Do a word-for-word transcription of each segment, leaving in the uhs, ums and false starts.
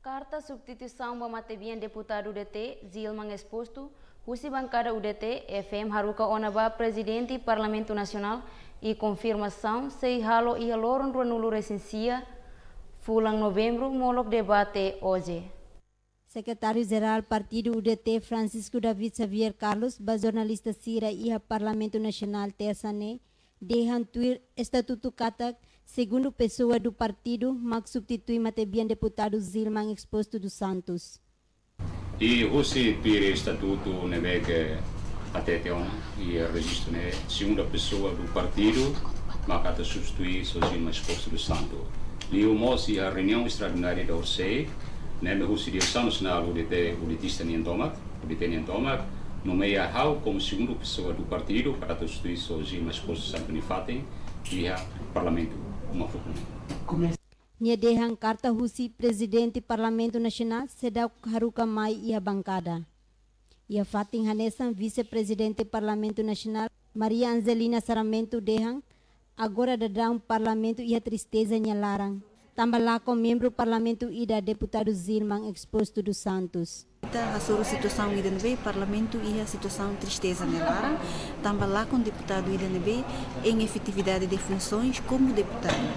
Karta substituisaun ba matebian deputadu U D T, Gilman Exposto, husi bankada U D T, F M haruka ona ba Prezidente Parlamentu Nasionál i konfirmasaun sei halo iha loron ruanulu-resin-sia fulan Novembru, molok debate oje. Sekretáriu-Jerál Partidu U D T, Francisco David Xavier Carlos, ba jornalista sira iha Parlamentu Nasionál, tersa ne'e, dehan tuir estatutu katak segundu pesoa du partidu mak substitui matebian deputadu Gilman Exposto dos Santos. I husi tuir estatutu ne'ebé ke hatete ona iha rejistu ne'e, segunda pesoa du partidu mak atu substitui Señór Gilman Exposto dos Santos. Liu mós iha reuniaun estraordinária ida horisehik, ne'ebé husi diresaun nasionál U D T, U D Tista nian tomak, U D T nian tomak, nomeia ha'u komu segundu pesoa du partidu para atu substitui Señór Gilman Exposto dos Santos nia fatin iha Parlamentu uma fukun. Nia dehan karta husi Prezidente Parlamentu Nasionál seidauk haruka mai iha bankada. Iha fatin hanesan, Vise-Prezidente Parlamentu Nasionál, Maria Angelina Sarmento, dehan agora daudaun Parlamentu iha tristeza nia laran, tanba lakon membru Parlamentu ida, deputadu Gilman Exposto dos Santos. Ita hasoru situasaun ida ne'ebé Parlamentu iha situasaun tristeza nia laran, tanba lakon deputadu ida ne'ebé em efetividade de funções como deputadu.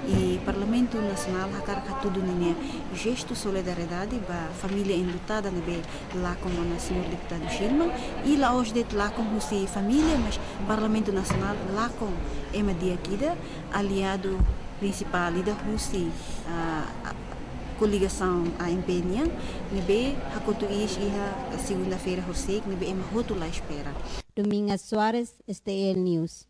I Parlamentu Nasionál hakarak hatudu ninia jestu solidariedade ba família enlutada ne'ebé lakon ona Señór Deputadu Gilman, i la'ós de'it lakon husi família, mas Parlamentu Nasionál lakon ema di'ak ida, aliadu prinsipál ida husi, ah, ah, koligasaun A M P nian, ne'ebé hakotu iis iha segunda-feira horisehik, ne'ebé ema hotu la espera. Dominga Soares, S T L News.